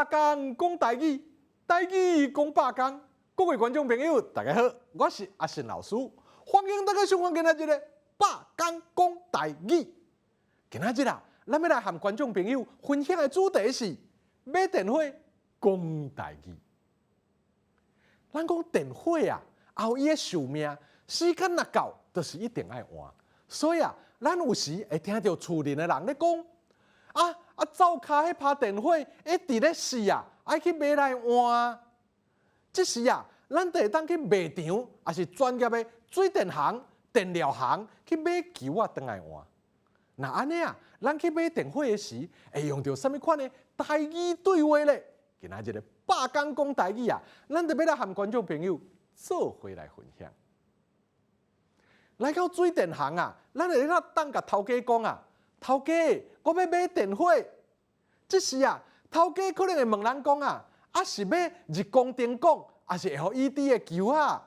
百工講台語，台語講百工。各位觀眾朋友，大家好，我是阿信老師，歡迎大家收看今仔日的百工講台語。今仔日啊，咱欲來和觀眾朋友分享的主題是買電火講台語。咱講電火啊，也有伊的壽命，時間若到，就是一定愛換。所以啊，咱有時會聽著厝內的人咧講，啊啊，灶跤彼拍電火一直咧死啊，愛去買來換。這時啊，咱就會當去賣場，抑是專業的水電行、電料行去買球仔轉來換。若按呢啊，咱去買電火的時，會用著啥物款的台語對話咧？今仔日的百工講台語啊，咱就欲來和觀眾朋友做伙來分享。來到水電行啊，咱會當共頭家講啊，頭家，我欲買電火。這時啊，頭家可能會問咱講啊，啊是欲日光燈管，抑是 LED 的球仔？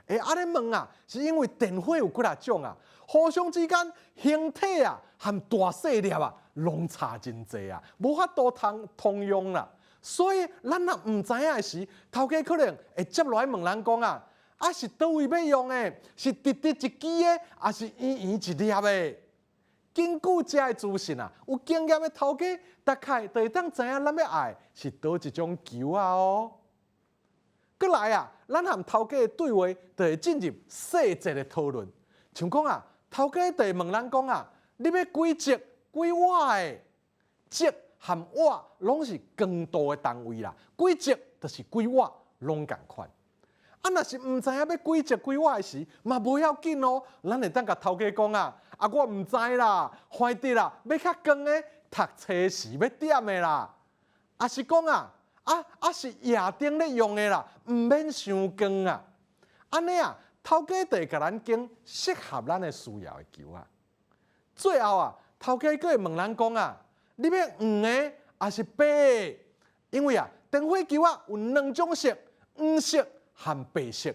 會按呢問啊，是因為電火有幾若種啊，互相之間形體啊和大細粒啊，攏差真濟啊，無法度通通用啦。所以咱若毋知影的時，頭家可能會接落來問咱講啊，啊是佗位欲用的？是直直一支的，抑是圓圓一粒的？根據這个資訊啊，有經驗的頭家大概就會當知影咱欲愛是佗一種球仔哦。閣來啊，咱和頭家的對話就會進入細節的討論，像講啊，頭家就會問咱講啊，你欲幾節幾瓦的？節和瓦攏是光度的單位啦，幾節就是幾瓦，攏仝款。啊，若是毋知影欲幾節幾瓦的時，嘛無要緊哦，咱會當共頭家講啊，啊我毋知啦，反正啦，欲較光的，讀冊時欲點的啦，抑是講啊，啊啊是夜燈咧用的啦，毋免傷光啊。按呢啊，頭家就會共咱揀適合咱的需要的球仔。最後啊，頭家閣會問咱講啊，你欲黃的抑是白的？因為啊，電火球仔有兩種色，黃色和白色。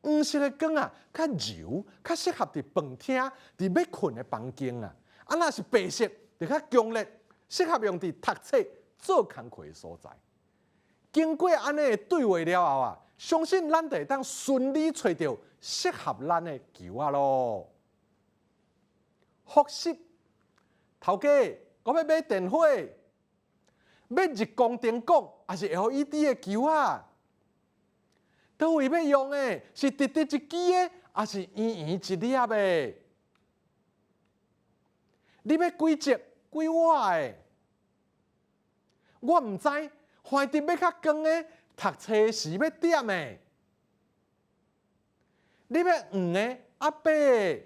黃色的光啊，較柔，較適合佇飯廳、佇欲睏的房間啊。啊，若是白色，就較強烈，適合用佇讀冊、做工課的所在。經過按呢的對話了後啊，相信咱就會當順利揣著適合咱的球仔囉。複習，頭家，我欲買電火，欲日光燈管，抑是 LED 的球仔？佗位欲用的？是直直一支的，抑是圓圓一粒的？你欲幾節幾瓦的？我毋知，反正欲較光的，讀冊時欲點的。你欲黃的，抑白的？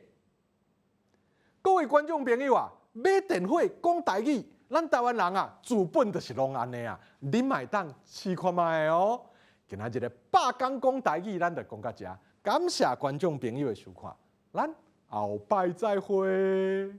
各位觀眾朋友啊，買電火講台語，咱台灣人啊，自本就是攏按呢啊，恁嘛會當試看覓哦。今仔日的百工講台語，咱就講到遮，感謝觀眾朋友的收看，咱後擺再會。